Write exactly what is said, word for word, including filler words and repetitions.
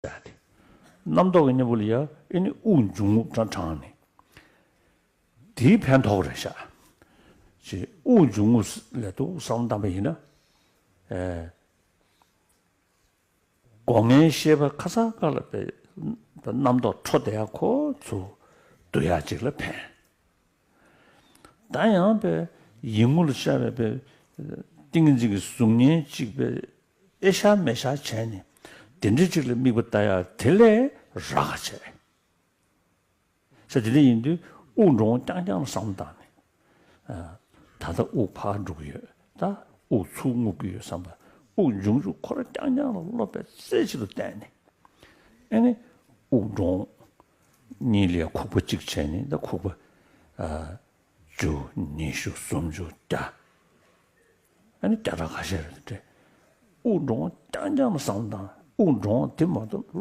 རྣམ་རྟོག་གི་གཉེན་པོ་ལ་ཡ་ཨེ་ནི་དབུགས་འབྱུང་རྔུབ་དྲང་དྲང་ནི། དེའི་ཕན་ཐོགས་རེད་ཤག་ཅེས་དབུགས་འབྱུང་རྔུབ་ལས་དུ་བསམ་བློ་བཏང་པ་ཡིན་ན། ཨེ། སྒོ་ལྔའི་ཤེས་པ་ཁ་སང་ཁ་ལ་པའི་རྣམ་རྟོག་འཕྲོ་བསྡད་ཡ་ཁོ་ཚོ་བསྡུ་ཡ་ཅིག་ལ་ཕན། ད་ཡང་པའི་ཡིད་ངོ་ལ་ཤར་བའི་པའི་ཏིང་ངེ་འཛིན་གྱི་གཟུགས་བརྙན་གཅིག་པའི་ཨེ་ཤ་མེ་ཤ་བྱས་ནས་དེ་འདྲ་ཅིག་ལ་དམིགས་པ་ལྟ་ཡ་དེ་ལས་རག་ག་བྱས། ས་དེ་འདྲ་ཡིན་དུས་དབུགས་འགྲོ་འོང་རྐྱང་རྐྱང་ལ་བསམ་བློ་བཏང་ནས། ད་ལྟ་དབུགས་ཕར་འགྲོ་གི་ཡོད། ད་དབུགས་ཚུར་རྔུབ་ཀྱི་ཡོད་བསམ་པ། དབུགས་འབྱུང་འཇུག་ཁོ་རང་རྐྱང་རྐྱང་ལ་སློབ་པའི་རྩལ་ཆེད་དུ་བསྟན་ནས། ཨེ་ནི་དབུགས་འགྲོ་འོང་གཉིས་ལ་ཁུག་པ་གཅིག་བྱས་ནས་ད་ཁུག་པ་བཅུ་ཉི་ཤུ་སུམ་ཅུ་བརྒྱ། ཨ་ནི་བརྒྱ་ཕྲག་ཁ་ཤས་རེད་དེ། དབུགས་འགྲོ་འོང་རྐྱང་རྐྱང་ལ་བསམ་བློ་བཏང་། དབུགས་འགྲོ་འོང་དེ་མ་གཏོགས་